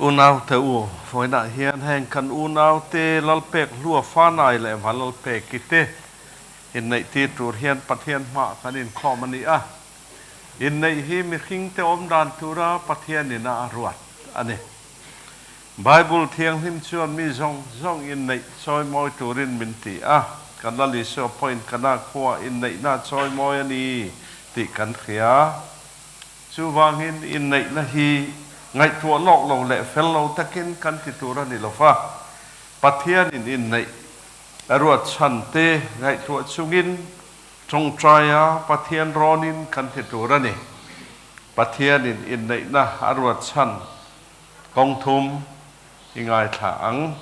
Unaute u, vawiinah hian heng kan unaute Lalpekhlua Fanai leh Vanlalpeki te inneihtir tur hian Pathian hmaah kan inkhawm a ni a. Inneih hi mihringte awm dan tura Pathian ina a ruat a ni. Bible Thianghlim chuan mi zawng zawng inneih chawimawi turin min ti a, kan Lal Isua pawhin Kana khua inneihna chawimawi a ni tih kan hria. Chuvangin inneihna hi ngaihtuah lawk lo leh fel lo takin kan ti tur a ni lo va, Pathianin inneih a ruat chhan te ngaihtuah chungin tawngtaia Pathian rawnin kan ti tur a ni. Pathianin inneihna a ruat chhan Kawng thum i ngaithla ang.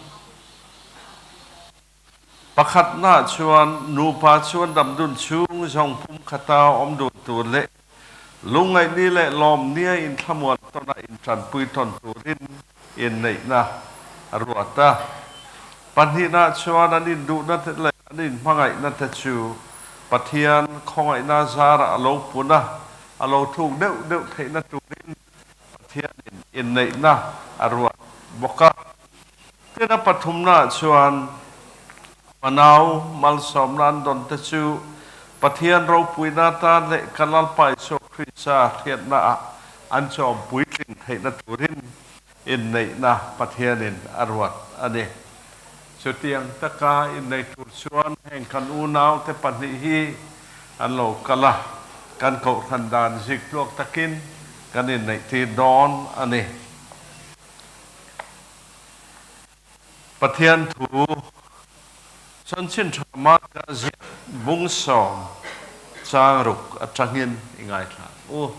Pakhatnaah chuan nupa chuan damdun chhung zawng pum khata awm dun tur leh lungngaihni leh lawmnia inthlamuan tawna intanpui tawn turin inneihna a ruat a. Pahnihnaah chuan an induhna te leh an inhmangaihna te chu Pathian khawngaihna zarah a lo pun a, a lo thuk deuh deuh theihna turin Pathianin inneihna a ruat bawk a. Tin, a pathumnaah chuan fanau malsawmna an dawn te chu Pathian ropuina atan leh kan Lalpa Isua Krista hriatnaah an chawm puitling theihna turin inneihna Pathianin a ruat a ni. Chutiang taka innei tur chuan heng kan unaute pahnih hi an lo kal a, kan kohhran dan ziktluak takin kan inneihtir dawn a ni. Pathian thu chanchin tha Marka ziak bung sawm chang ruk atangin i ngaithla ang u.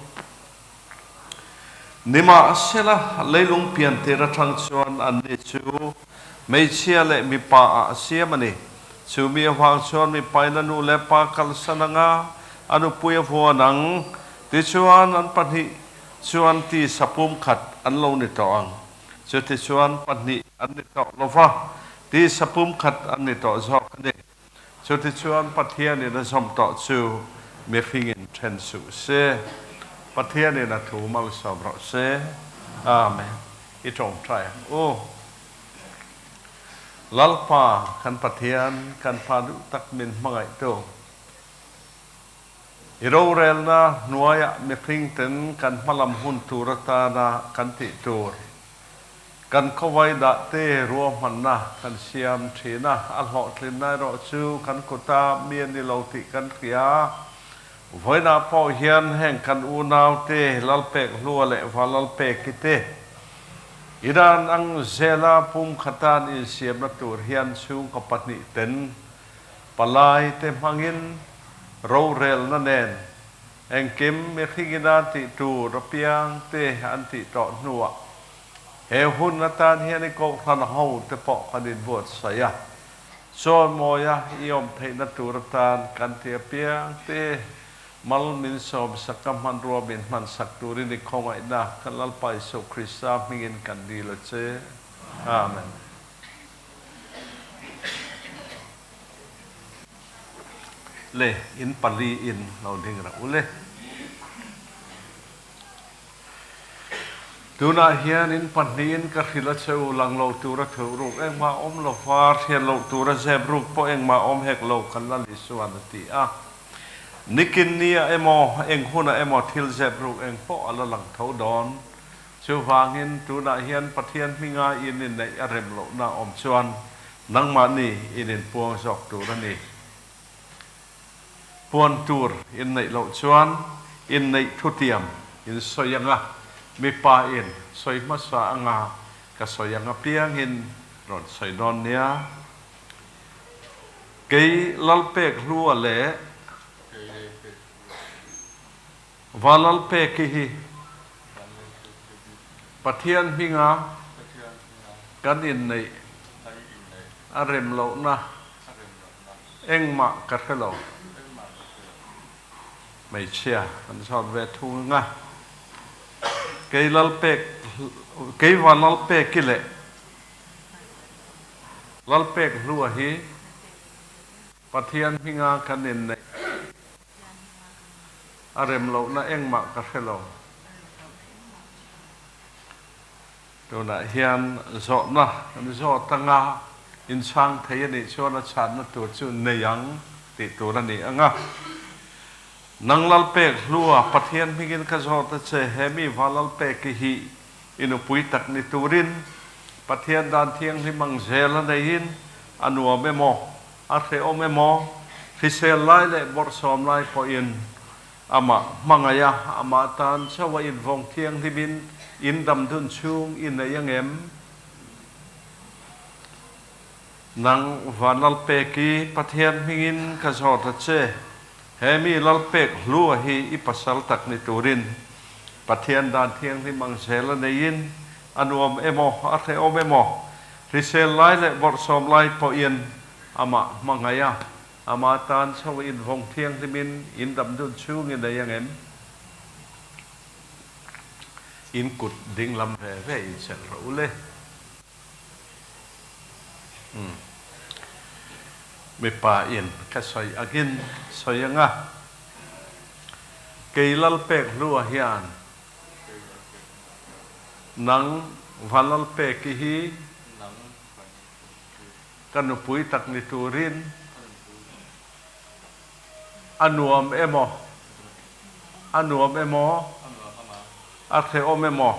Nimahsela, leilung pian tir atang chuan anni chu hmeichhia leh mipa ah a siam a ni. Chu mi avang chuan mipain a nu leh pa kalsan anga a nupui a vuan ang. Tichuan, an pahnih chuan tisa pumkhat an lo ni tawh ang. Chutichuan, pahnih an ni tawh lo va, tisa pumkhat an ni tawh zawk a ni. Chutichuan, Pathianin a zawm tawh chu mihringin then suh se. Pathianin a thu malsawm rawh se. Amen. I tawngtai ang u. Lalpa, kan Pathian, kan Pa duh tak min hmangaihtu. I rorelna hnuaiah mihringten kan hmalam hun tur atana kan tih tur, kan khawvai dah te ruahmanna kan siam thin a, a hlawhtlinna erawh chu kan kuta mi a ni lo tih kan hria. Vawiinah pawh hian heng kan unaute Lalpekhlua leh Valalpeki te Iran ang zela pumkhatan insiamna tur hian chhungkaw pahnih ten Palai te hmangin rorelna nen engkim mihringina tih tur apiang te an tih tawh hnuah he hun atan hian i kohhran ho te pawh kan inbuatsaih a, chawimawia i awm theihna tur atan kan ti apiang te mal min sawmsak a hmanrua min hmansak turin i khawngaihna kan Lalpa Isua Krista hmingin kan dil a che. Amen. Le in pali in lo ding rah u le. Tunah hian in pahnihin ka hrilh a che u, lang lo tura theuh ruk engmah awm lo va, hriat loh tura zep ruk pawh engmah awm hek lo kan la Lisuan a ti a. Nikin nia emaw, eng hunah emaw thil zep ruk eng pawh a la lang tho dawn. Chuvangin, tunah hian Pathian hminga in inneih a rem lohna awm chuan nangmahni in inpuang zawk tur a ni. Puan tur inneih loh chuan inneih thutiam in sawi anga, mipa in sawi hmasa anga ka sawi ang apiangin rawn sawi dawn nia. Kei Lalpekhlua leh. Valalpeki hi Pathian hminga kan inneih a rem lohna engmah ka hre lo. Hmeichhia kan zawt ve thung anga kei Lalpek kei Vanlalpeki leh Lalpekhlua hi Pathian hminga kan inneih A rem lohna engmah ka hre lo. Tunah hian zawhna kan zawt anga inchhang thei a nih chuan a chhanna tur chu nei ang tih tur a ni ang a. Nang Lalpek hlua Pathian hmingin ka zawt a che, he mi va Lalpeki hi i nupui tak ni turin Pathian dan thianghlim ang zel a neiin a nuam emaw, a hrehawm emaw, hrisel lai leh bawrhsawm lai pawhin Amah hmangaih a, amah tan chauh a invawng thianghlimin in dam dun chhung i nei ang em? Nang van Lalpeki Pathian hmingin ka zawt a che, he mi Lalpek hlua hi i pasal tak ni turin Pathian dan thianghlim ang zel a neiin a nuam emaw a hrehawm emaw, hrisel lai leh bawrhsawm lai pawhin amah hmangaih a, Ama tan chho invawng thianghlimin in dam dun chhung i nei ang em? In kut ding lam ve ve in chelh rawh u le. Umm. Mipa in ka sawi angin sawi ang a. Kei Lalpek hlua hian nang Vanlalpeki hi Ka nupui tak ni turin a nuam emaw, a nuam emaw, a hrehawm emaw,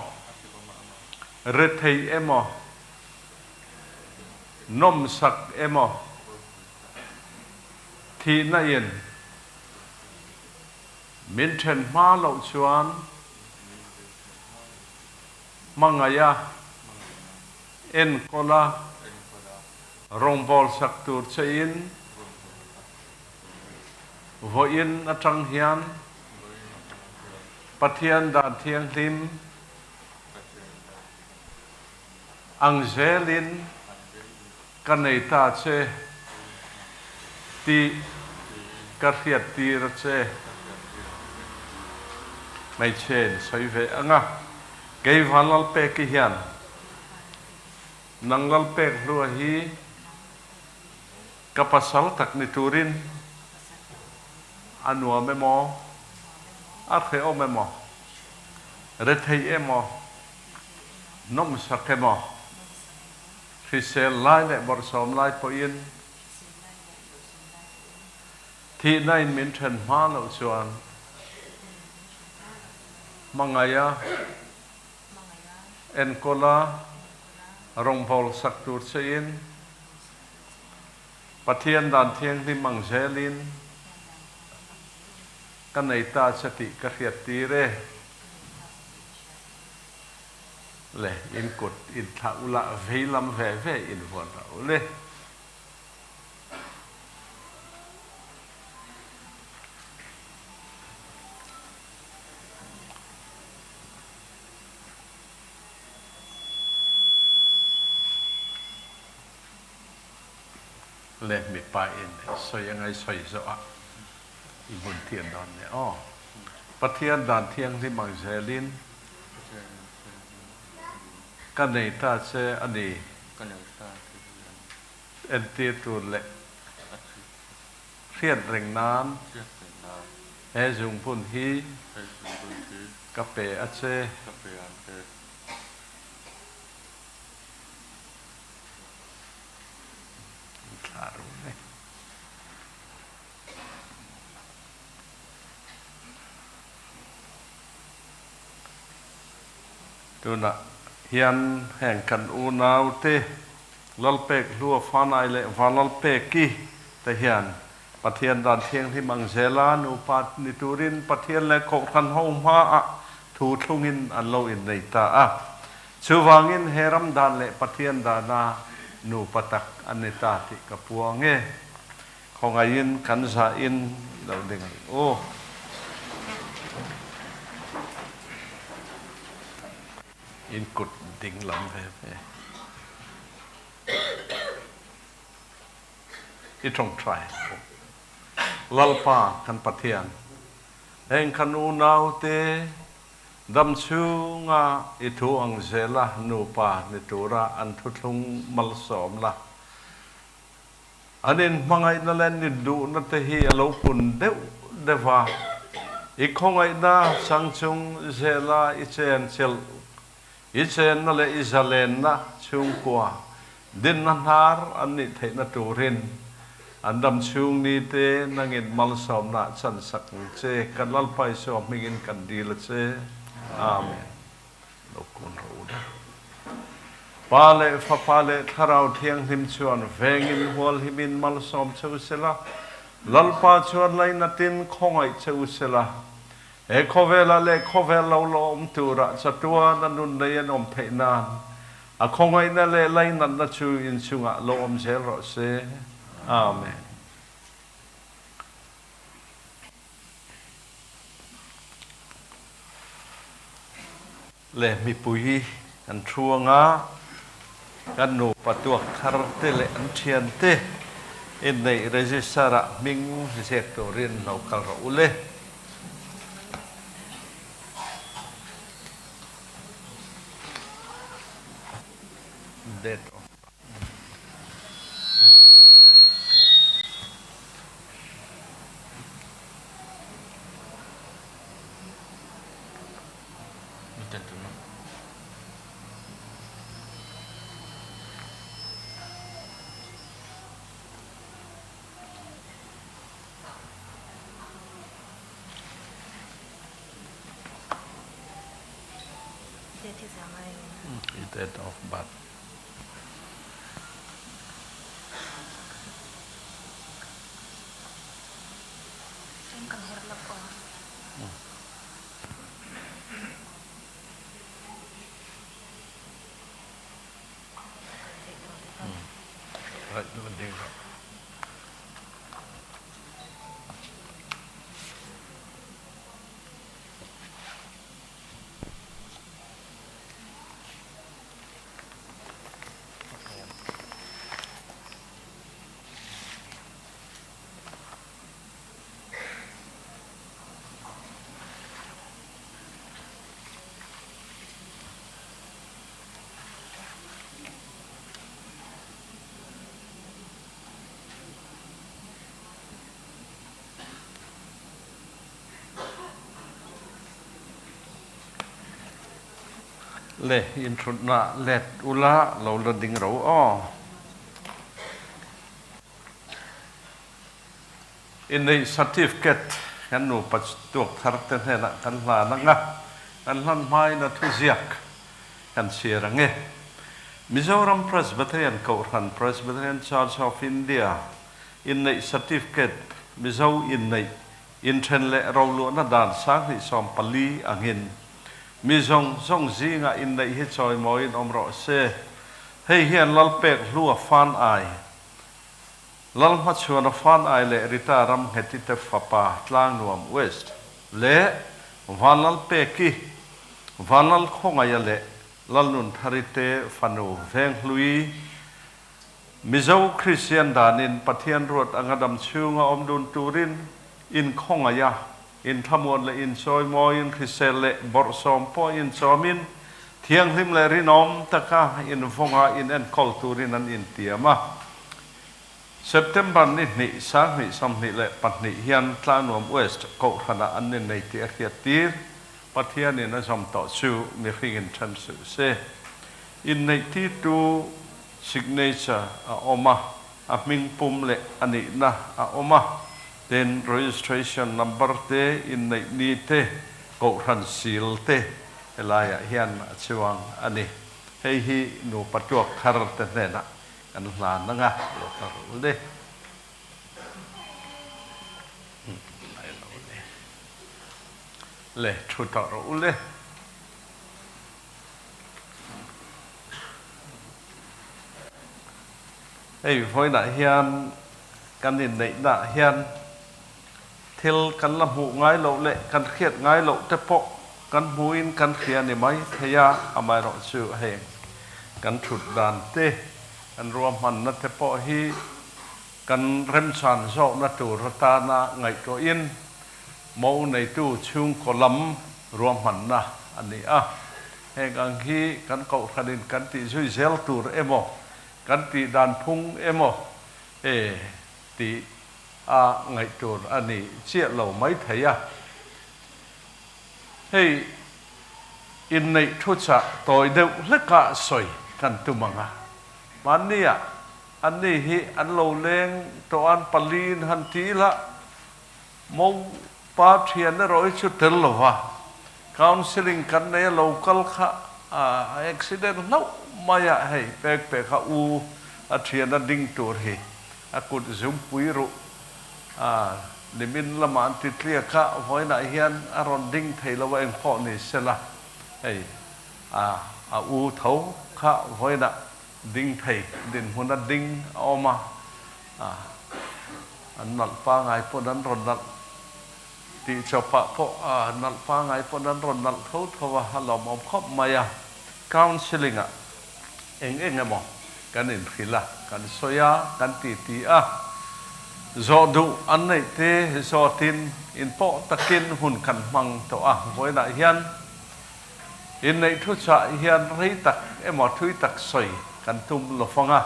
rethei emaw, nawmsak emaw, thihna in min then hma loh chuan hmangaiha Enkawl a, rawngbâwl sak tûr chein vawiin aṭang hian Pathian dan thianghlim ang zêlin ka nei ta che tih ka hriattîr a che. Hmeichhe sawi ve ang a, kei Vanlalpeki hian Nang Lalpek hlua hi ka pasal tak ni turin a nuam emaw, a hrehawm emaw, rethei emaw, nawmsak emaw, hrisel lai leh bawrhsawm lai pawhin thihna in min then hma loh chuan hmangaiha Enkawl a, rawngbâwl sak tûr chein, Pathian dan thianghlim ang zêlin ka nei ta che tih ka hriattîr e. Le, in kut in thlah ula, vei lam ve ve in vuan rawh u le. Le mipa in sawi angai sawi zawh ah i hmun thian dawn nia aw. Pathian dan thianghlim ang zelin ka nei ta che a ni. Entir tur leh hriat reng nan he zungbun hi ka pe a che. Tunah hian heng kan unaute Lalpek Hlua Fanai leh Vanlalpeki te hian Pathian dan thianghlim ang zela nupa ni turin Pathian leh Kohhran ho hmaah thu thlungin an lo innei ta a. Chuvangin he ram dan leh Pathian dana nupa tak an ni ta tih ka puang e. Khawngaihin kan zahin i lo ding ang u. In kut ding lam ve ve. I tawngtai ang u. Lalpa kan Pathian, heng kan unaute dam chhunga i thu ang zela nupa ni tura an thuthlung malsawm la, An inhmangaihna leh an induhna te hi a lo pun deuh deuh a, i khawngaihna chang chung zela i chen chelh I chenna leh i zalenna chhungkua dinna hnar an nih theihna turin an dam chhung ni te nangin malsawmna ah chan sak ang che. Kan Lalpa Isua hmingin kan dil a che. Amen. Lo kun rawh u dah. Pa leh Fapa leh Thlarau Thianghlim chuan vengin hualhimin malsawm che u sela, Lalpa chuan lainatin khawngaih che u sela, He khawvelah leh khawvel lo la awm turah chatuan a nun nei an awm theih nan a khawngaihna leh lainatna chu inchungah lo awm zel rawh se. Amen. Leh mipui an thu anga kan nupa tuak thar te leh an thian te inneih register ah hming ziak turin lo kal rawh u le. Date of birth. Date of birth. Le inthutna let ula lo la ding ro aw. Inneih certificate kan nupa tuak thar te hnenah kan hlan ang a, kan hlan hmain a thuziak kan chhiar ang e. Mizoram Presbyterian Kohhran, Presbyterian Church of India, inneih certificate Mizo inneih inthen leh roluahna dan 2014 angin mi zawng zawng zingah inneih hi chawimawiin awm rawh se. Hei hian Lalpek Hlua Fan Ai Lalhmachhuana Fanai leh Rita Ramngheti te fapa Tlangnuam West leh Vanlalpeki, Vanlalkhawngaia leh Lalnunthari te fanu Venghlui, Mizo Kristian danin Pathian ruat anga dam chhunga awm dun turin inkhawngaia, inthlamuan leh inchawimawiin hrisel leh bawrhsawm pawh inchawmin thianghlim leh rinawm taka invawnga inenkawl turin an intiam a. September ni hnih, 2022 hian Tlangnuam West Kohhranah an innei tih a hriattir. Pathianin a zawm tawh chu mihringin then suh se. Inneihtirtu signature a awm a, a hming pum leh a nihna a awm a, tin registration number te, inneih ni te, kohhran sil te helaiah hian a chuang a ni. Hei hi nupa tuak thar te hnenah kan hlan anga lo ka rawh le. Le thu tawh rawh u le. Hei vawiinah hian kan inneihnaah hian thil kan la hmuh ngai loh leh kan hriat ngai loh te pawh kan hmuhin kan hria ni mai thei a, amaherawhchu heng kan thut dan te, kan ruahmanna te pawh hi kan remchan zawkna tur atana ngaihtuahin Mo neitu chhungkaw lam ruahmanna a ni a. Heng ang hi kan kohhranin kan tih zui zel tur emaw, kan tih dan phung emaw e tih a ngaih tur a ni chiah lo mai thei a. Hei. Inneih thuchah tawi deuh hlekah sawi kan tum ang a. Mahnia anni hi an lo leng tawh an paliin han ti ila, Mo pa thian erawh hi chu tel lo va, counselling kan nei a lo kal kha a accident hlauh mai a, hei pek pek a u a thian a ding tur hi a kut zungpui ruh a nimin lamah an ti tliak a, vawiinah hian a rawn ding thei lo a engpawh ni sela hei a a u tho kha vawiinah ding thei dinhmun a ding a awm a. An nalh pangai pawn an rawn nalh tih chawpah pawh nalh pangai pawn an rawn nalh tho tho a, a lawmawm khawp mai a. Counselling ah eng eng emaw kan inhrilh a, kan sawi a, kan titi a. Zawh duh an neih te zawtin inpawh takin hun kan hmang tawh a. Vawiinah hian inneih thuchah hian rei tak emaw thui tak sawi kan tum lo fang a.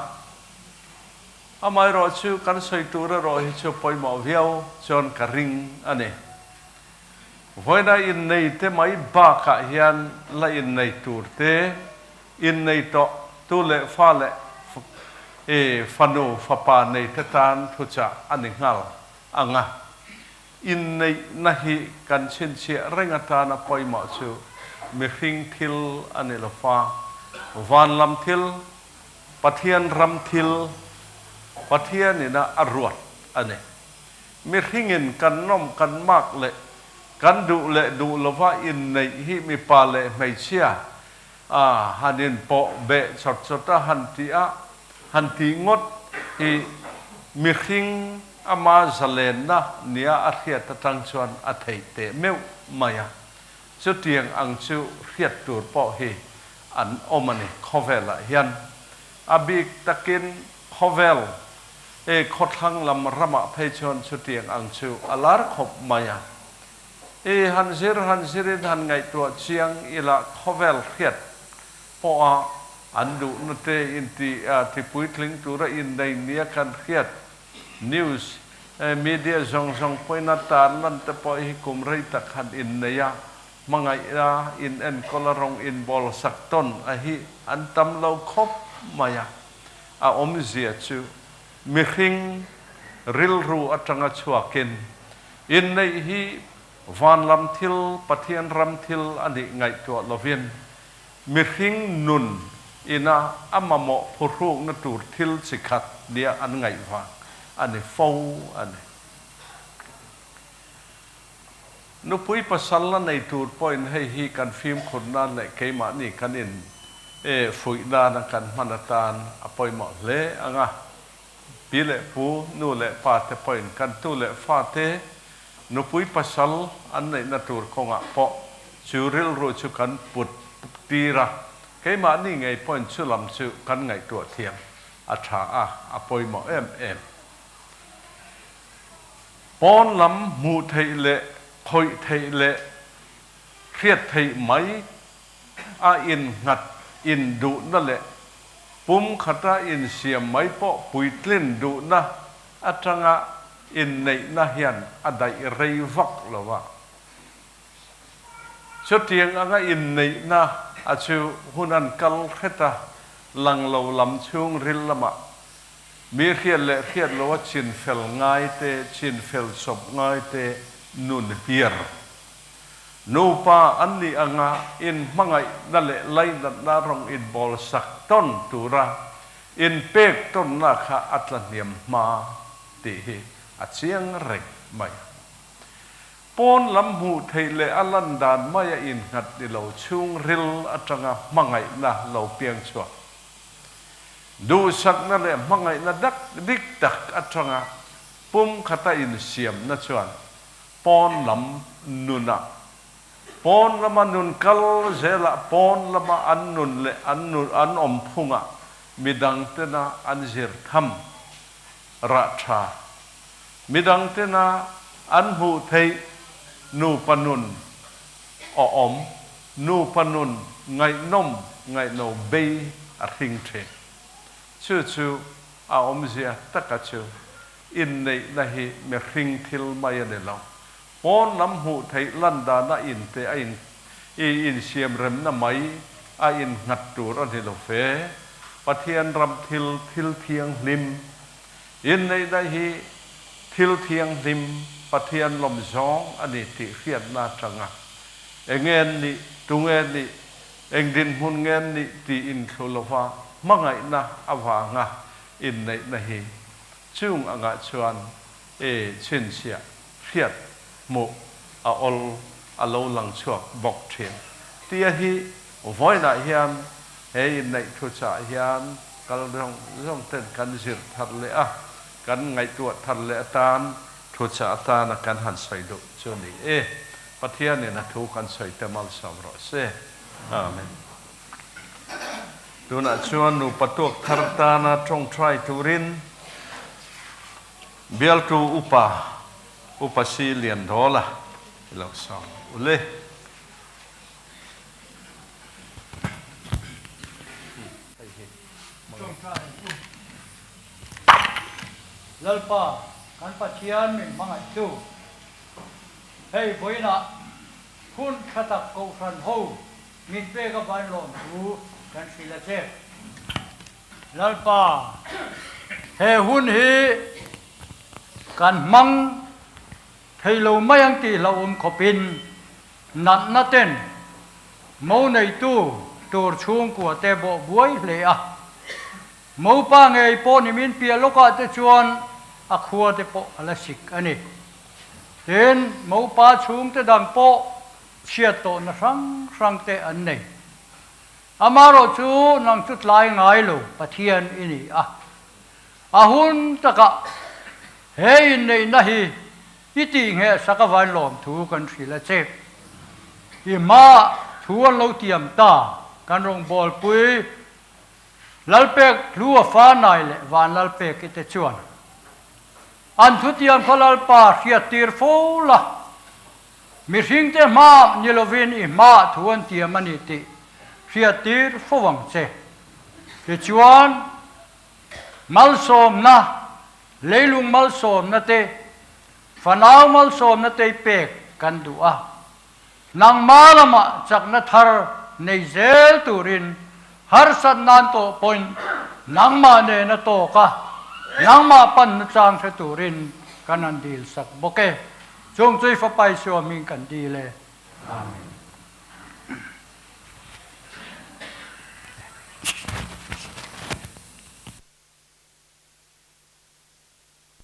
Amaherawh chu kan sawi tur erawh hi chu pawimawh viau chuan ka ring a ni. Vawiina innei te mai bakah hian la innei tur te, innei tawh tu leh fa leh i fanu fapa nei te tan thuchah a ni nghal ang a. Inneihna hi kan chhinchhiah reng atana pawimawh chu mihring thil a ni lo fa, van lam thil Pathian ram thil Pathian ina a ruat a ni. Mihringin kan nawm kan mak leh kan duh leh duh lova inneih hi mipa leh hmeichhia a han inpawh beh chawt chawt a han tih a han tih ngawt hi mihring ama zalenna nia a hriat atang chuan a theih teh meuh mai a. Chutiang ang chu hriat tur pawh hi an awm a ni khawvelah hian. A bik takin khawvel e khawthlang lam ramah phei chuan chutiang ang chu a lar khawp mai a. I han zir han zirin han ngaihtuah chiang ila khawvel hriat pawha an duhna te inti tipuitling tura innei nia kan hriat News, Media zawng zawng pawhin a tarlan te pawh hi kum rei tak han innei a, hmangaih a, in enkawl a rawng inbawl sak tawn a hi an tam lo khawp mai a. A awmzia chu mihring rilru atanga chhuakin inneih hi van lam thil, Pathian ram thil a nih ngaihtuah lovin Mihring nun ina a mamawh phuhrukna tur thil chi khat nia an ngaih vang a ni fo a ni. Nupui pasal la nei tur pawhin hei hi kan fimkhur nan leh keimahni kan in fuih nana kan hman atan a pawimawh hle ang a. Pi leh pu, nu leh pa te pawhin kan tu leh fa te nupui pasal an neihna tur kawngah pawh chu rilru chu kan put tir a, keimahni ngei pawhin chu lam chu kan ngaihtuah thiam a tha a, a pawimawh em em. Pawn lam hmuh theih leh khawih theih leh hriat theih mai a innghat induhna leh pum khata insiam mai pawh puitlin duhna atanga inneihna hian a daih rei vak lo a. Chutiang anga inneihna a chu hun an kal hret a, lang lo lam chhungril lamah mi hriat leh hriat loa chinfel ngai te, chinfel chawp ngai te nun hiar Nupa an nih anga inhmangaihna leh lainatna rawng inbawl sak tawn tura inpek tawnna kha a tla hniam hma tih hi a chiang reng mai. Pawn lam hmuh theih leh a lan dan maia innghat ni lo chhungril atanga hmangaihna lo piang chhuak. Duhsakna leh hmangaihna dak dik tak atanga pum khata insiamna chuan Pawn lam nunah, pawn lama nun kal zelah pawn lama an nun leh an nun an awm phungah midang tena an zir tham rah tha, midang tena an hmuh theih nupa nun awhawm, nupa nun ngaihnawm ngaihno bei a hring thin. Chu chu a awmzia taka chu Inneihna hi mihring thil mai a ni lo. Pawn lam hmuh theih lan dana inte a in i insiamremna mai a innghat tur a ni lo ve. Pathian ram thil, thil thianghlim inneihna hi thil thianghlim Pathian lawm zawng a ni tih hriatna atanga enge an nih, tunge an nih, eng dinhmun nge an nih tih inthlu lova hmangaihna avanga inneihna hi chung angah chuan e chhinchhiah hriat hmuh a awl a lo lang chhuak bawk thin. Tia hi vawiinah hian he inneih thuchah hian kal zawng zawng ten kan zir thar leh a, kan ngaihtuah thar leh atan thuchah atana kan han sawi duh chu ni e. Pathianin a thu kan sawi te malsawm rawh se. Amen. Tunah chuan nupa tuak thar tana tawngtai turin Bialtu upa, Upa Si Liandawla i lo sawm u le. Tawngtai u. Lalpa, kan Pathian min hmangaihtu, hei vawiinah hun tha tak Kohhran ho min pek avain lawmthu kan hrilh a che. Lalpa, he hun hi kan hmang thei lo mai ang tih hlauhawm khawpin natna ten mo neitu tur chhungkua te bawh buai hle a. Mopa ngei pawh nimin piah lawkah te chuan a khua te pawh a la sik a ni. Tin, mopa chhungte dang pawh chhiat tawhna hrang hrang te an nei. Amaherawh chu nang chu tlai ngai lo Pathian i ni a. A hun takah he inneihna hi i tihngheh sak avain lawmthu kan hrilh a che. I hmaah thu an lo tiam ta kan rawngbawlpui Lalpek Hlua Fanai leh Vanlalpeki te chuan an thutiam kha Lalpa hriattir fo la. Mihringte hma ni lovin i hma thu an tiam a ni tih hriattir fo ang che. Tichuan, malsawmna, leilung malsawmna te, fanau malsawmna te i pek kan duh a. Nangma lamah chakna thar nei zel turin harsat nan tawh pawhin nangmah nena tawk a, nangmah pan nachang hre turin kan han dil sak bawk e. Chung chu i fapa Isua hming kan dil e. Amen.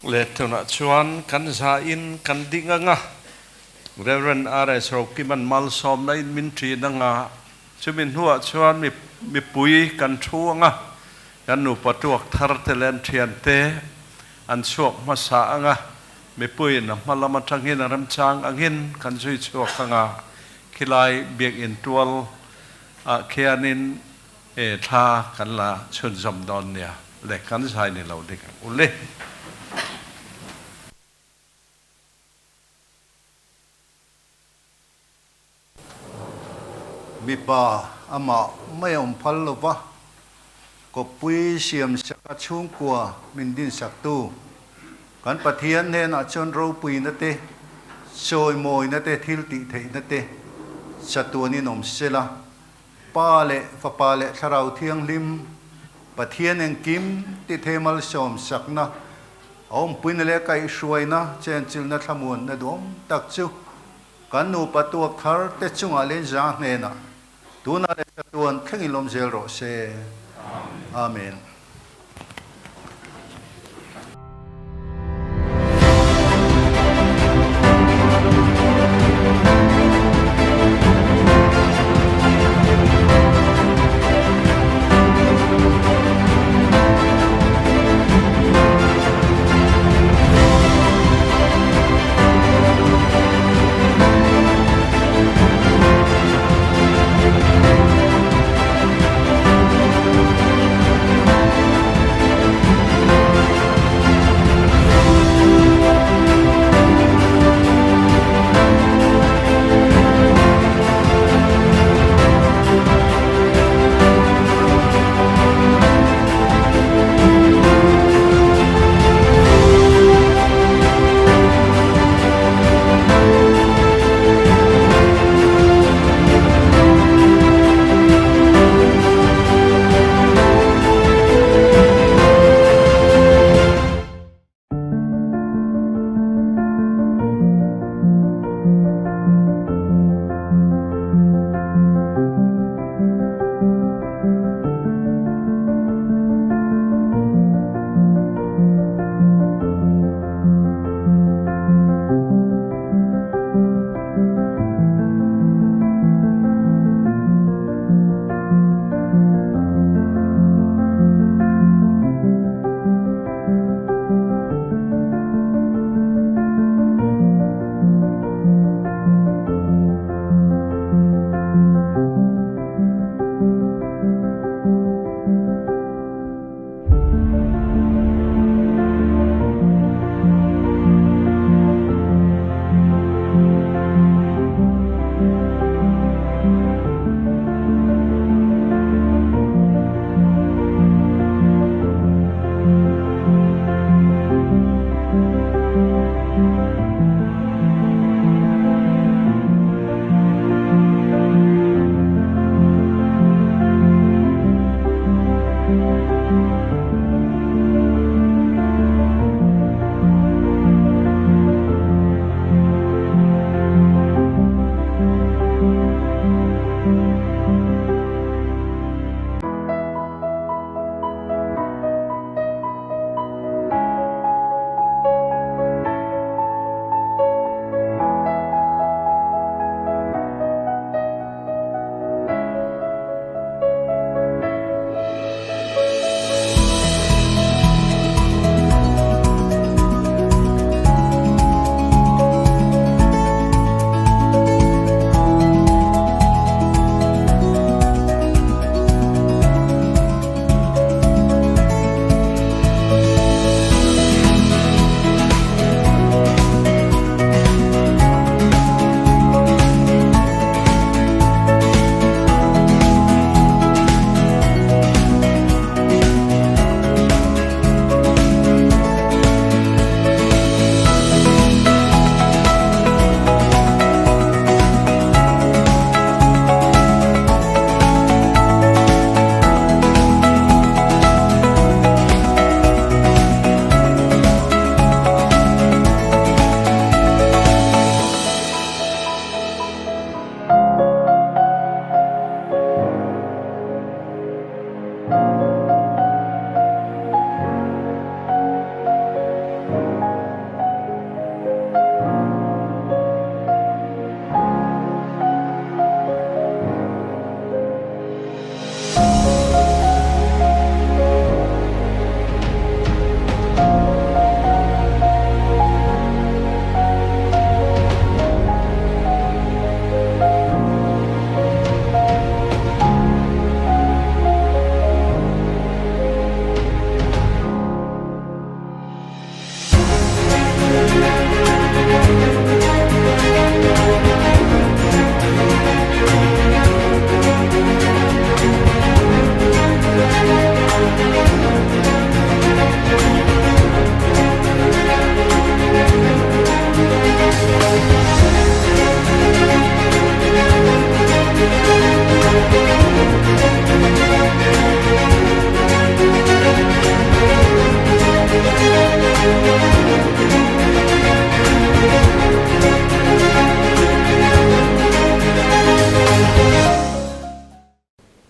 Le tunah chuan kan zain kan ding anga Rev. RS Rokiman malsawmna in min ṭin anga chumi hnuah chuan mipui kan thu anga kan nupa tuak thar te leh an ṭhiante an chhuak hmasa anga Mipuiin a hma lam atangin a remchang angin kan zui chhuak ang a, khilai biakinn tual ah khianin e thla kan la chhunzawm dawn nia le kan zai ni lo dik ang u le. Mipa amah mai a awm phal lo va, kawppui siam saka chhungkua min dinsaktu kan Pathian hnenah chuan ropuina te, chawimawina te, thil tih theihna te chatuanin awm sela, Pa leh Fapa leh Thlarau Thianghlim, Pathian engkim ti thei malsawm sakna, a awmpuina leh kaihhruaina chenchilhna thlamuanna duhawm tak chu Kan nupa tuak thar te chungah leh za hnenah tunah leh chatuan thlengin lawm zel rawh se. Amen.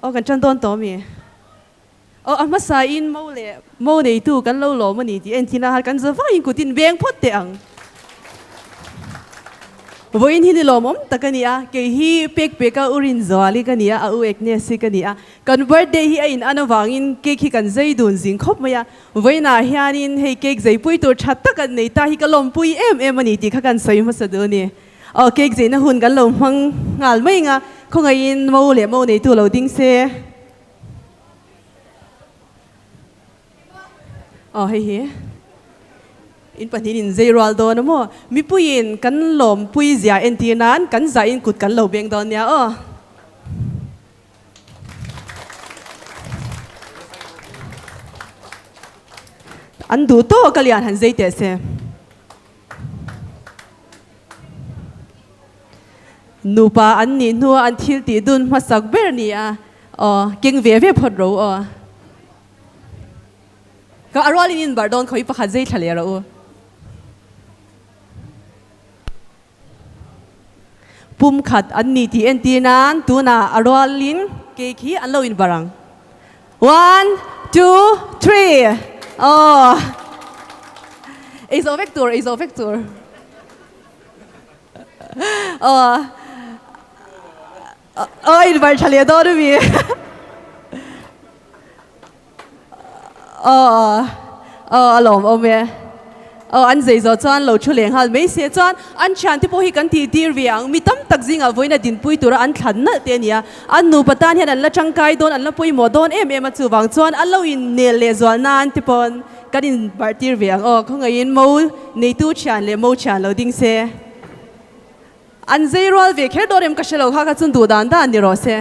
Aw kan tan dawn tawh ami? Aw a hmasa in mo leh mo neitu kan lo lawm a ni tih en thin a, kan za vangin kut in veng phawt teh ang. Vawiin hi ni lawmawm tak a ni a, kei hi pek peka u Rinzuali ka ni a, a u Agnes hi ka ni a. Kan birthday hi a in an avangin cake hi kan zai dun zing khawp mai a, vawiinah hianin hei cake zaipui tur tha tak an nei ta hi ka lawmpui em em a ni tih kha kan sawi hmasa duh a ni. Aw cake zeina hun kan lo hmang nghal mai ang a, khawngaihin mo leh mo neitu lo ding se. Aw hei hi in pahnih in zei rual dawn a maw? Mipuiin kan lawmpui zia entir nan kan zahin kut kan lo beng dawn nia aw. An duh tawk a lian han zei teh se. Nupa an nih hnua an thil tih dun hmasak ber ni a, aw keng ve ve phawt ro aw. Ka a rualin in barh dawn khawi pakhat zei thla leh rawh u. Pum khat an ni tih entir nan tunah a rualin cake hi an lo in barh ang. One, two, three. Aw. Ei zawh vek tur, ei zawh vek tur. Aw. Aw, in barh tha leh dawn a mi. Aw aw a lawm awm e. Aw an zei zawh chuan lo thu leh nghal mai se chuan an thiante pawh hi kan tih tir ve ang. Mi tam tak zingah vawiin a dinpui tura an thlan nalh te a ni a. An nupa tan hian an la tangkai dawn, an la pawimawh dawn em em a chuvang chuan an lo innel leh zual nan te pawn kan inbarh tir ve ang. Aw khawngaihin mo neitu thian leh mo thian lo ding se. An zei rual ve kher dawn em ka hre lo kha kha chuan duh dan dan ni rawh se.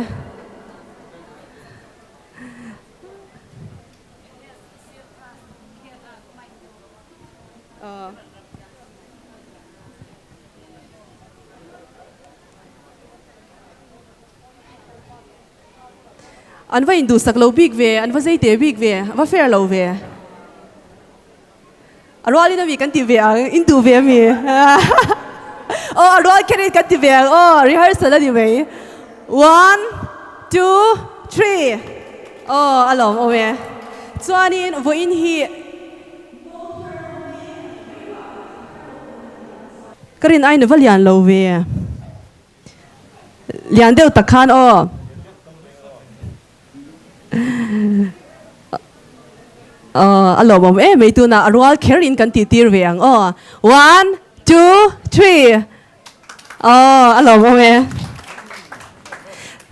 An va induhsak lo bik ve, an va zei te bik ve, a va fair lo ve. A rualin ami kan ti ve ang, in duh ve ami? Aw a rual kherin kan ti ve ang aw, rehearsal a ni mai. One, two, three. Aw a lawm awm e. Chuanin vawiin hi ka rin aiin a va lian lo ve. Lian deuh tak khan aw. A lawmawm em mai tunah a rual kher in kan tih tir ve ang aw. One, two, three. Aw a lawmawm e.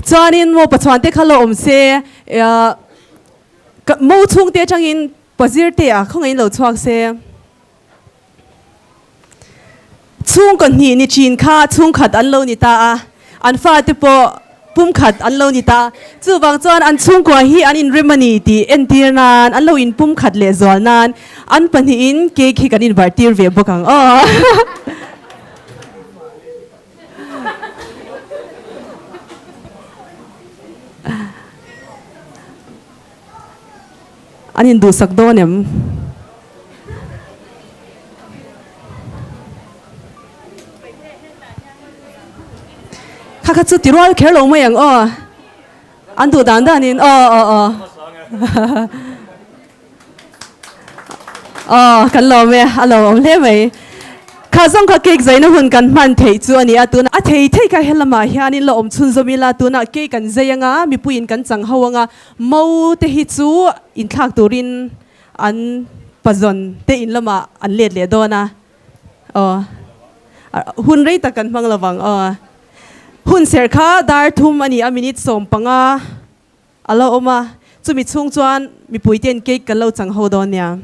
Chuanin maw Pathuan te kha lo awm se mo chhungte atangin pazir te ah khawngaihin lo chhuak se. Chhungkaw hnih ni thin kha chhungkhat an lo ni ta a, an fate pawh pumkhat an lo ni ta. Chuvang chuan an chhungkua hi an inrem a ni tih entir nan, an lo inpumkhat leh zual nan an pahnihin cake hi kan inbarh tir ve bawk ang aw. An induhsak dawn em? Kha kha chu ti rual kher lo mai ang aw. An duh dan danin aw aw aw. Aw kan lawm e, a lawmawm hle mai. Kha zawng kha cake zaina hun kan hman theih chu a ni a, tuna a thei thei kha helamah hianin la awm chhunzawm ila, tunah cake kan zai anga mipuiin kan chang ho anga Mo te hi chu inthlak turin an pazawn te in lamah an let leh dawn a, aw hun rei tak kan hmang lovang aw. Hun serh kha dar thum a ni a, minute 15 a lo awm a, chumi chhung chuan mipui ten cake kan lo chang ho dawn nia.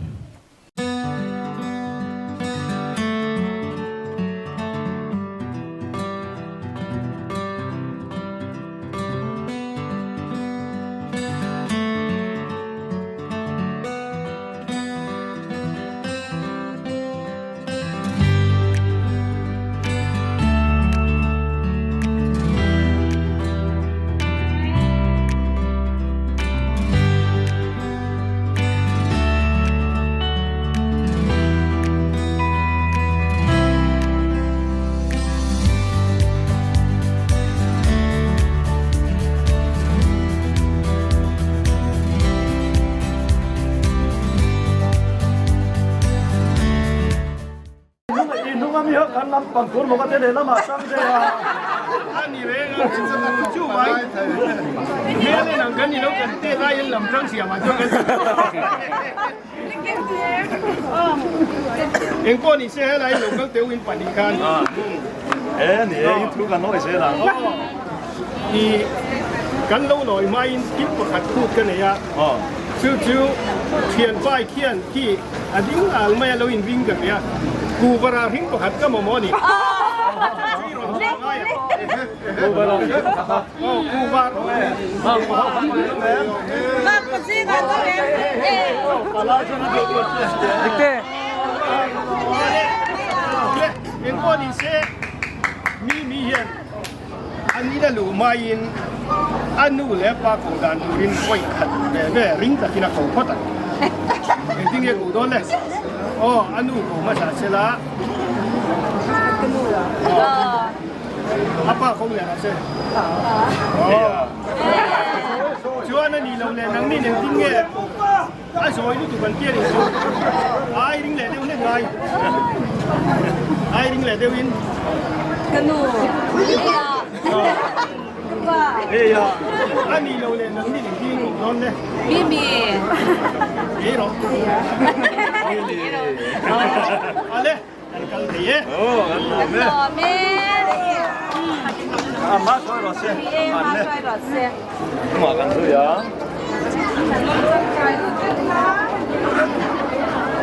Pangkur maw ka te lehlamah hrang daih a. A ni reng a, chu vai hmel en ang kan ni lo kan tet aiin lam hrang siamah chuan kan Eng pawh ni se helai lo kal teuh in pahnih khan. E ni e, in thu kan nawi zel ang. I kan lo nawi hmain thil pakhat phut ka nei a, chu chu thianpai khian khi a ding al mai a lo in ring ka tia, kuhva hring pakhat ka mamawh a ni. Chu i rawn chhuah ngai ang. Engpawh ni se mi mi hian an ina luh hmain a nu leh a pa koh dan turin vawi khat ve ve ring takin a ko phawt ang. Engtin nge koh dawn le? Aw a nu ko hmasa sela. A pa ko leh rawh se. Chuan a nih loh leh nangni nen tin nge a zawi lutuk an tia nih chu. Ai ring leh deuh hlek ngai. Ai ring leh deuhin. Ka nu. Ka pa. A nih loh leh nangni nen tin in dawn le. Mimi. Ei rawh. Ale. Kan kal thei e. Kan lawm e. A hma hruai rawh se. E hma hruai rawh se. Tumah kan zui a.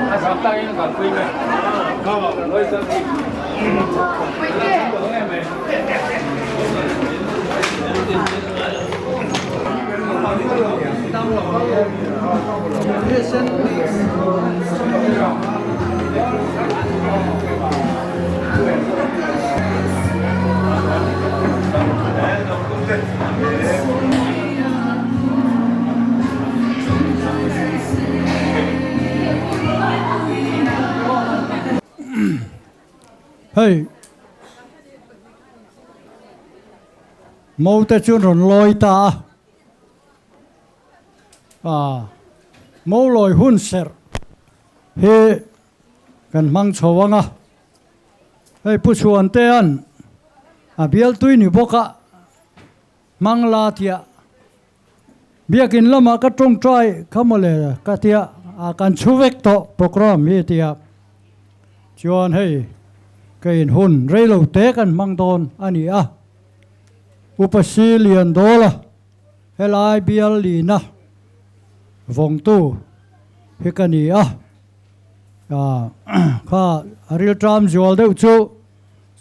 A zam tak in kan pui mai. Hei. Mo te chu an rawn lawi ta a, ah mo lawi hun serh hi kan hmang chho ang a, hei Pu Chhuantea'n a bialtui ni bawk a hmang la tia biakin lamah ka tawngtai kha mawle ka tia ah kan chhu vek tawh programme hi tia chuan hei ka in hun reilo te kan hmang dawn a ni a. Upa Si Lian Dawla helai bial lina vawngtu hi ka ni a, kha a rilṭam zual deuh chu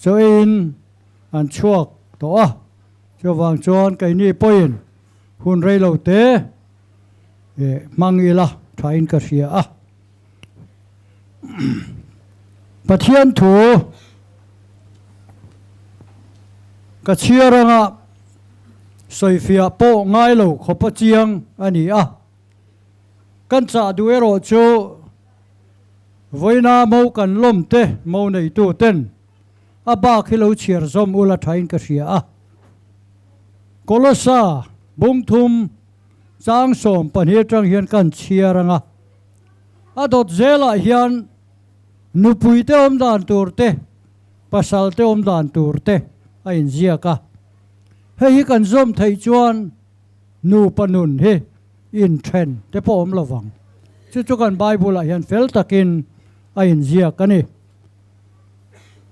chaw eiin an chhuak tawh a, chuvang chuan keini pawhin hun reilo te hmang ila thain ka hria a. Pathian thu ka chhiar anga sawifiah pawh ngai lo khawp a chiang a ni a. Kan chah duh erawh chu vawiina mo kan lawm te mo neitu ten a bak hi lo chhiar zawm ula thain ka hria a. Kolosa bungthum chang 12 atang hian kan chhiar anga. A dawt zelah hian nupuite awm dan tur te, pasalte awm dan tur te a inziak a. Hei hi kan zawm theih chuan nupa nun hi inthen te pawh awm lo vang. Chu chu kan Bible-ah hian fel takin a inziak a ni.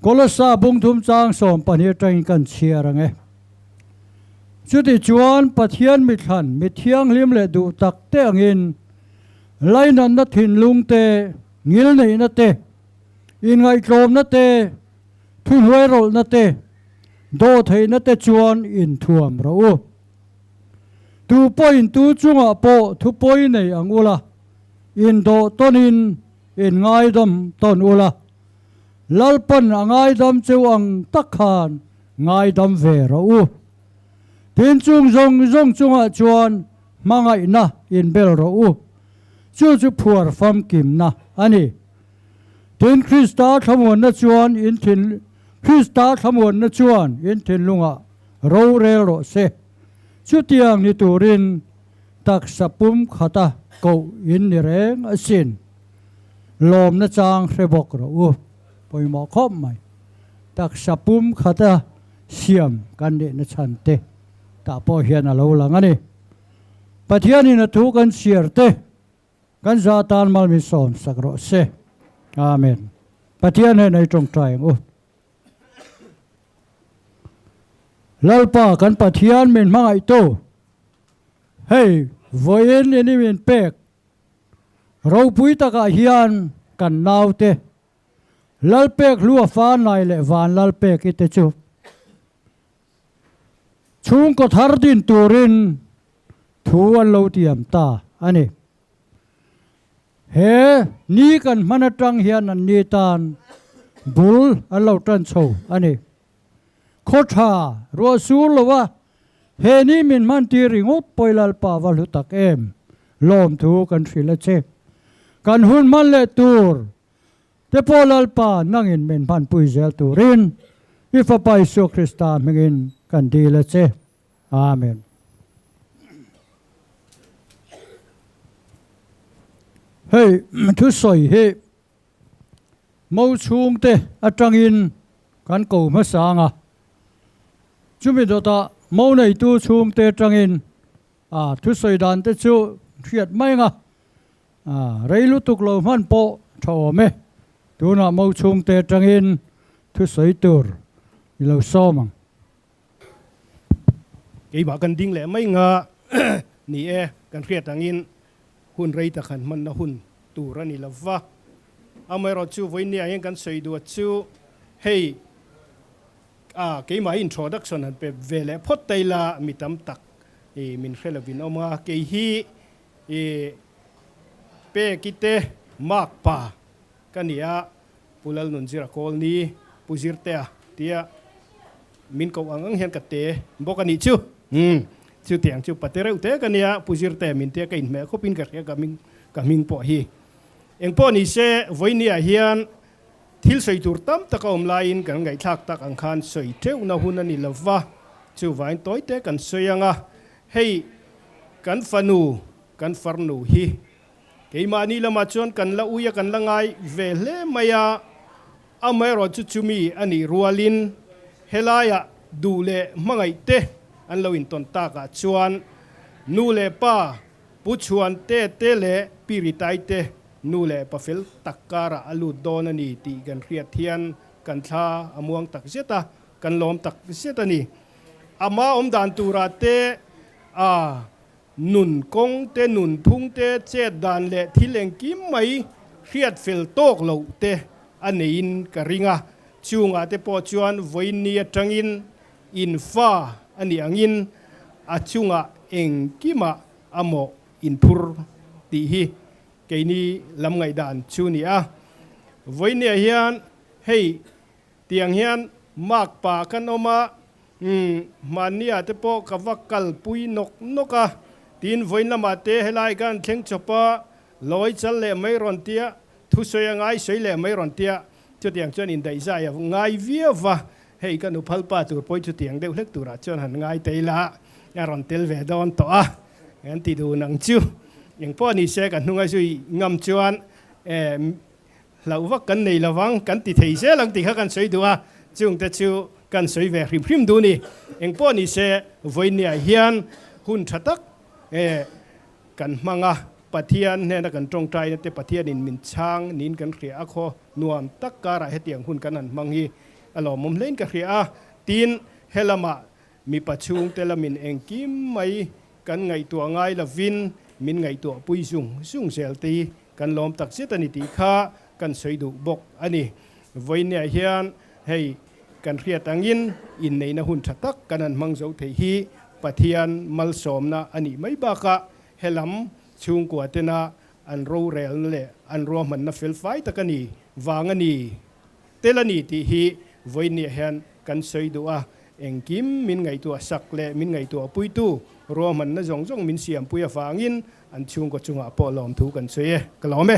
Kolossa bungthum chang 12 atangin kan chhiar ang e. Chutichuan Pathian mithlan, mi thianghlim leh duh tak te angin Lainatna thinlung te, ngilneihna te, inngaihtlawmna te, thuhnuairawlhna te, dawhtheihna te chuan inthuam rawh u. Tu pawhin tu chungah pawh thupawi nei ang ula, indawh tawnin inngaidam tawn ula, Lalpan a ngaidam cheu ang tak khan ngaidam ve rawh u. Tin chung zawng zawng chungah chuan Hmangaihna inbel rawh u. Chu chu phuar famkimna a ni. Tin, Krista thlamuanna chuan in thin Krista thlamuanna chuan in thinlungah rorel rawh se. Chutiang ni turin taksa pum khata koh in ni reng asin. Lawmna chang hre bawk rawh u. Pawimawh khawp mai. taksa pum khata siam kan nihna chhan te tah pawh hian a lo lang a ni. Pathianin a thu kan chhiar te kan za tan mal min sawm sak rawh se. Amen. Pathian hian ei tawngtai ang u. Lalpa kan Pathian min hmangaihtu, hei vawiin in i min pek ropui takah hian kan naute Lalpek hlua fanai leh van Lalpek i te chu chhungkaw thar din turin thu an lo tiam ta a ni. He ni kan hman atang hian an ni tan bul an lo tan chho a ni. Khaw tha ruah sur lo a, he ni min hman tir ringawt pawi Lalpa va hlu tak em? Lawmthu kan hrilh a che. Kan hun hman leh tur te pawh Lalpa nangin min hmanpui zel turin i Fapa Isua Krista hmingin kan dil a che. Amen. Hei thusawi hi mo chhungte atangin kan ko hmasa ang a, chumi dawtah mo neitu chhungte atangin a thusawi dan te chu hriat mai ang a, rei lutuk lo hman pawh tha awm e. Tunah mo chhungte atangin thusawi tur i lo sawm ang. Keimah kan ding leh mai nga ni e, kan hriat angin hun rei tak han hmanna hun tur a ni lo va. Amaherawh chu vawinia hian kan sawi duat chu hei a keimah introduction han pe ve leh phawt ta ila mi tam tak i min hre lovin awm a, kei hi i peki te mark pa ka ni a, Pu Lalnunzira Kawlni, Pu Zirtea tia min koh ang ang hian ka te bawk a nih chu. Umm, chutiang chu pate reuh te ka nia, Pu Zirtea min tia ka inhmeh khawpin ka hria ka hming ka hming pawh hi. Engpawh ni se, vawinia hian thil sawi tur tam tak a awm laiin kan ngaihthlak tak ang khan sawi teuhna hun a ni lo va, chuvain tawi te kan sawi ang a, hei kan fanu, kan farnu hi Keimahni lamah chuan kan la ui a, kan la ngai ve hle mai a, amaherawh chu chumi a nih rualin helaiah duh leh hmangaih te an lo intawn takah chuan nu leh pa Pu Chhuan te te leh Pi Ritai te nu leh pa fel tak karah a lut dawn a ni tih kan hriat hian kan thla a muang tak zet a, kan lawm tak zet a ni. Ama awmdan turah te a. Nun kawng te, nun phung te, chet dan leh thil engkim mai hriat fel tawk loh te a neiin ka ring a. Chungah te pawh chuan vawiin ni atangin in fa a nih angin a chungah engkimah a mawh inphur tih hi keini lam ngaihdan chu ni a. Vawiin niah hian hei Tiang hian mark pa kan awm a, umm, hmannia te pawh ka va kalpui nawk nawk a, tin vawiin lamah te helai ka han thleng chawp a, lawi chal leh mai rawn tia, thusawi a ngai sawi leh mai rawn tia, chutiang chuan indaihzai a ngai viau va, hei ka nu phal pa tur pawhin chutiang deuh hlek turah chuan han ngai ta ila, a rawn tel ve dawn tawh a, kan ti dun ang chu. Engpawh ni se ka hnunga zui ngam chuan, eh, Hlauh vak kan nei lovang, kan ti thei zel ang tih kha kan sawi duh a, chungte chu kan sawi ve hrim hrim duh a ni. Engpawh ni se, vawinia hian hun tha tak kan hmang a, Pathian hnena kan tawngtaina te Pathianin min chhang niin kan hria a, khaw nuam tak karah hetiang hun kan han hmang hi a lawmawm hlein ka hria a, tin helamah mipa chhungte lamin engkim mai kan ngaihtuah ngai lovin min ngaihtuah pui zung zung zel te hi Kan lawm tak zet a ni tih kha kan sawi duh bawk a ni. Vawinia hian hei kan hriat angin inneihna hun tha tak kan han hmang zo thei hi Pathian malsawmna a nih mai bakah helam chhungkua tena an rorelna leh an ruahmanna felfai tak a ni vang a ni tel a ni tih hi vawinia hian kan sawi duh a. Engkim min ngaihtuah sak leh min ngaihtuah puitu ruahmanna zawng zawng min siampui avangin An chhungkaw chungah pawh lawmthu kan sawi e, ka lawm e.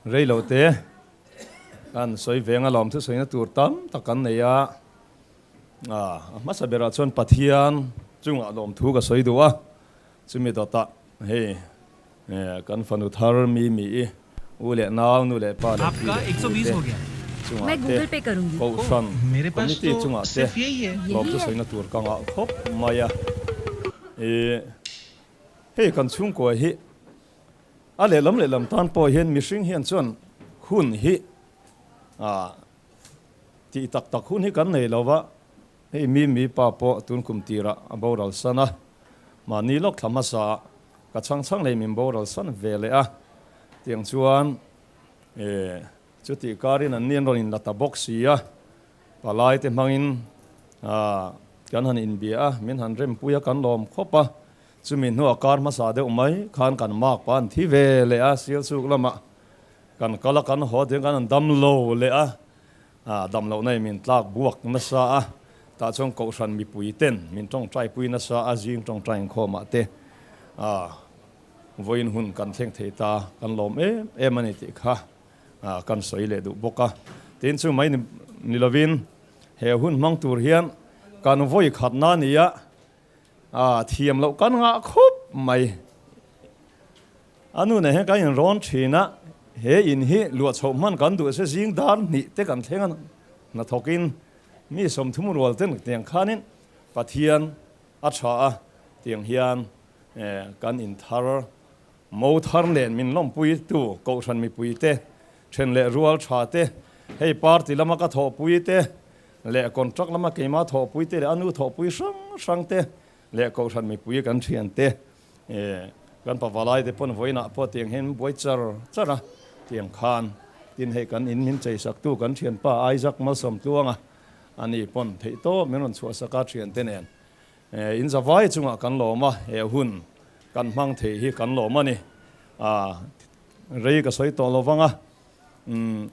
Rei lo te kan sawi veng a lawmthu sawina tur tam tak kan nei a, a hmasa berah chuan Pathian chungah lawmthu ka sawi duh a. Chumi dawtah hei kan fanu thar mi mi i u leh nau, nu leh pa leh pi leh pu te chungah te Kohhran Committee chungah te lawm chu sawina tur ka ngah khawp mai a. Hei kan chhungkua hi a lehlam lehlam tan pawh hian mihring hian chuan hun hi tih tak tak hun hi kan nei lo va, hei mi mi pa pawh tun kum tirah a boral san a, mahni lawk thla hmasa ah ka chhang chhang leh min boral san ve leh a, tiang chuan chutih karin an ni an rawn inla ta bawk si a, palai te hmangin kan han inbia a, min han rempui a kan lawm khawp a, chumi hnuah kar hmasa deuh mai khan kan mark pa an thi ve leh a, Sialsuk lamah Kan kal a, kan haw ding kan han dam lo leh a, dam lohna in min tlak buak nasa a, tah chuan Kohhran mipui ten min tawngtai pui nasa a, zing tawngtai inkhawmah te vawiin hun kan thleng thei ta, kan lawm em em a ni tih kha kan sawi leh duh bawk a. Tin, chu mai ni lovin he hun hmang tur hian kan vawi khatna a ni a, thiam loh kan ngah khawp mai. A nu nen hian kan inrawn thin a, he in hi luah chhoh hman kan duh se zing dar hnih te kan thleng a, hnathawkin mi 30 rual ten tiang khanin Pathian a tha a, tiang hian kan inthar mo thar nen min lawmpui tu Kohhran mipui te, then leh rual tha te, hei party lama ka thawhpui te leh contract lama keima thawhpui te leh a nu thawhpui hrang hrang te leh Kohhran mipui kan thian te E, kan pavalai te pawn vawiinah pawh tiang hian buai char char a, tiang khan tin hei kan in min cheisaktu kan thianpa Isaac Malsawmtluanga ani pawn theih tawp min rawn chhuahsak a thiante nen e, in zavai chungah kan lawm a, he hun kan hmang thei hi kan lawm a ni. A, rei ka sawi tawh lovang a, umm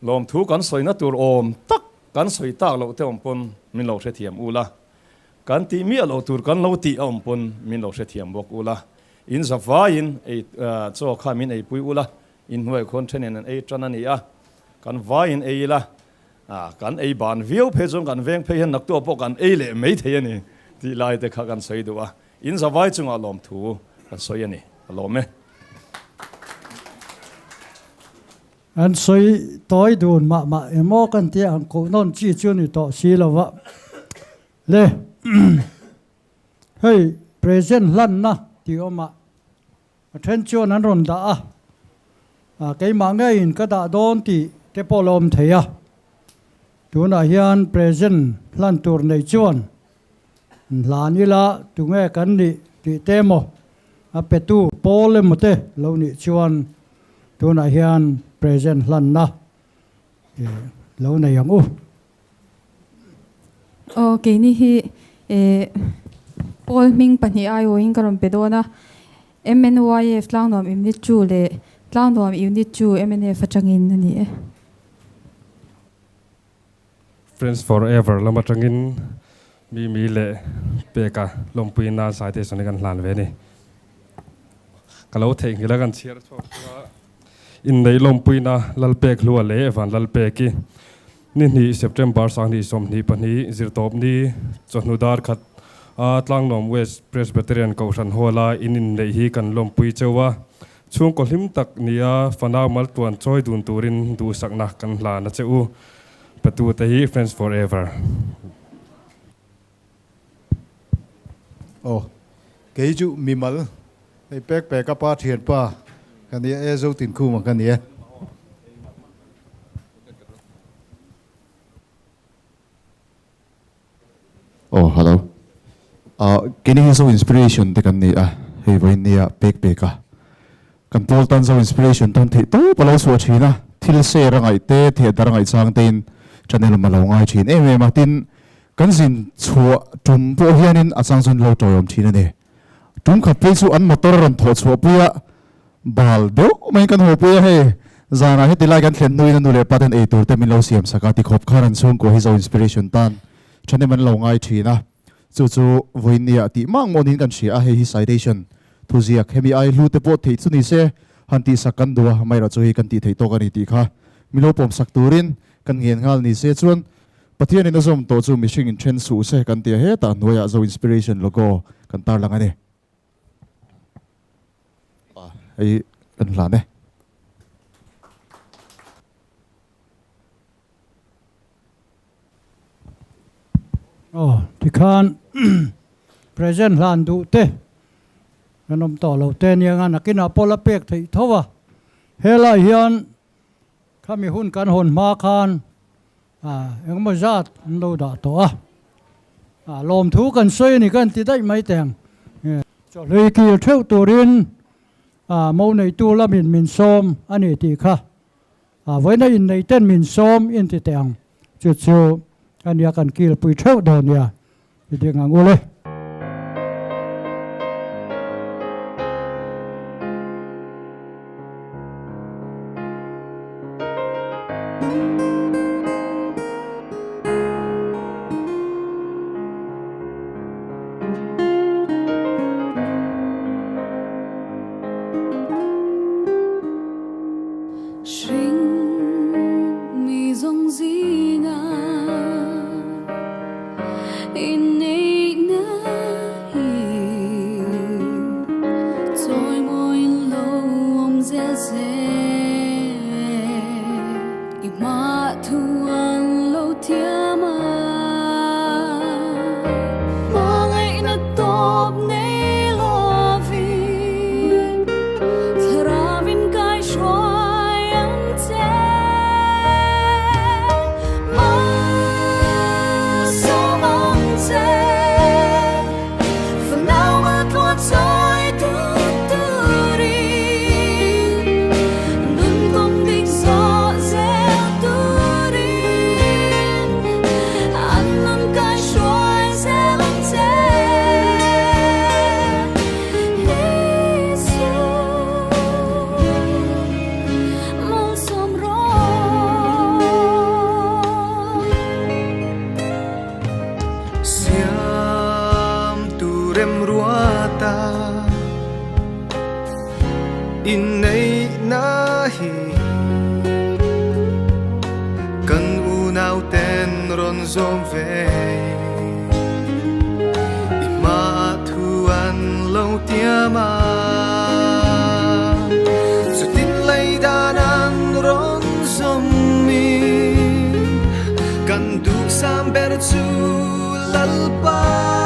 lawmthu kan sawina tur awm tak kan sawi tak loh te awm pawn min lo hrethiam ula. Kan tih miah loh tur kan lo tih a awm pawn min lo hrethiam bawk ula, in zavaiin ei chaw kha min eipui ula, in hnuai khawn thenin an ei tan a ni a, kan vaiin ei ila, kan ei ban viau phei chuan kan veng phei hian naktuah pawh kan ei leh mai thei a ni tih lai te kha kan sawi duh a, in zavai chungah lawmthu kan sawi a ni, a lawm e. An sawi tawi dun mah mah emaw kan tia ang koh nawn chi chu ni tawh si lo va. Le hei present hlanna tih awmah a then chuan an rawn dah a, keimah ngeiin ka dah dawn tih te pawh la awm thei a, tunah hian present hlan tur nei chuan hlan ila tunge kan nih tih te emaw a petu pawl emaw te lo nih chuan tunah hian present hlanna lo nei ang u. Aw keini hi eh Paul hming pahnih aiawhin ka rawn pe dawn a, MNYF Tlangnuam Unit 2 leh Tlangnuam Unit 2 mnf atangin a ni e. Friends for Ever lam atangin Mimi leh Peka lawmpui nan citation hi kan hlan ve a ni. Ka lo theihnghilh a kan chhiar chhuak chu a inneih lawmpuina Lalpek hlua leh Van Lalpeki Ni hnih September 2022 zirtawpni chawhnu dar khat a Tlangnuam West Presbyterian Kohhran Hall-a in inneih hi kan lawmpui cheu a, chhungkaw hlim tak nia fanau maltluan chawi dun turin duhsakna kan hlan a che u. Patute hi Friends for Ever. Aw, kei chu mimal hei pek pek a pa thianpa ka nia e, Zotinkhuma ka nia. Aw hello. Ah keini hi Zo Inspiration te kan ni a, hei vawiin nia pek pek a. Kan pawl tan Zo Inspiration tan theih tawp a lo chhuah thin a, thil share a ngaih te, theh dar a ngaih chang tein channel awm a lo ngai thin em em a, tin kan zin chhuah tum pawh hianin a chang chuan lo tawiawm thin a ni. Tum khat phei chu an motor a rawn thawh chhuah pui a, bal deuh maiin kan haw pui a, hei zanah heti lai kan thlen hnuin a nu leh pa ten ei tur te min lo siam sak a, tikhawp khan an chhungkua hi Zo Inspiration tan thahnem an lo ngai thin a, chu chu vawinia tih mang mawnin kan hria a, hei hi citation thuziak hemi ai hlu te pawh theih chu ni se han tihsak kan duh a, amaherawh chu hei kan tih theih tawk a ni tih kha min lo pawmsak turin kan ngen nghal ni se chuan Pathianin a zawm tawh chu mihring in then suh se kan ti a, hetah hnuaiah Zo Inspiration logo kan tarlang a ni. Hei kan hlan e. Aw tikhan present hlan duh te kan awm tawh lo te nia nga nakinah pawh la pek theih tho a, helai hian khami hun kan hawn hma khan engemaw zat an lo dah tawh a, lawmthu kan sawi a ni kan ti daih mai teng. Chawhlui kil theuh turin mo neitu lamin min sawm a ni tih kha vawiina innei ten min sawm inti teh ang chu chu a nia kan kilpui theuh dawn nia i ding ang ule. Kan duh sam ber chu lalpa.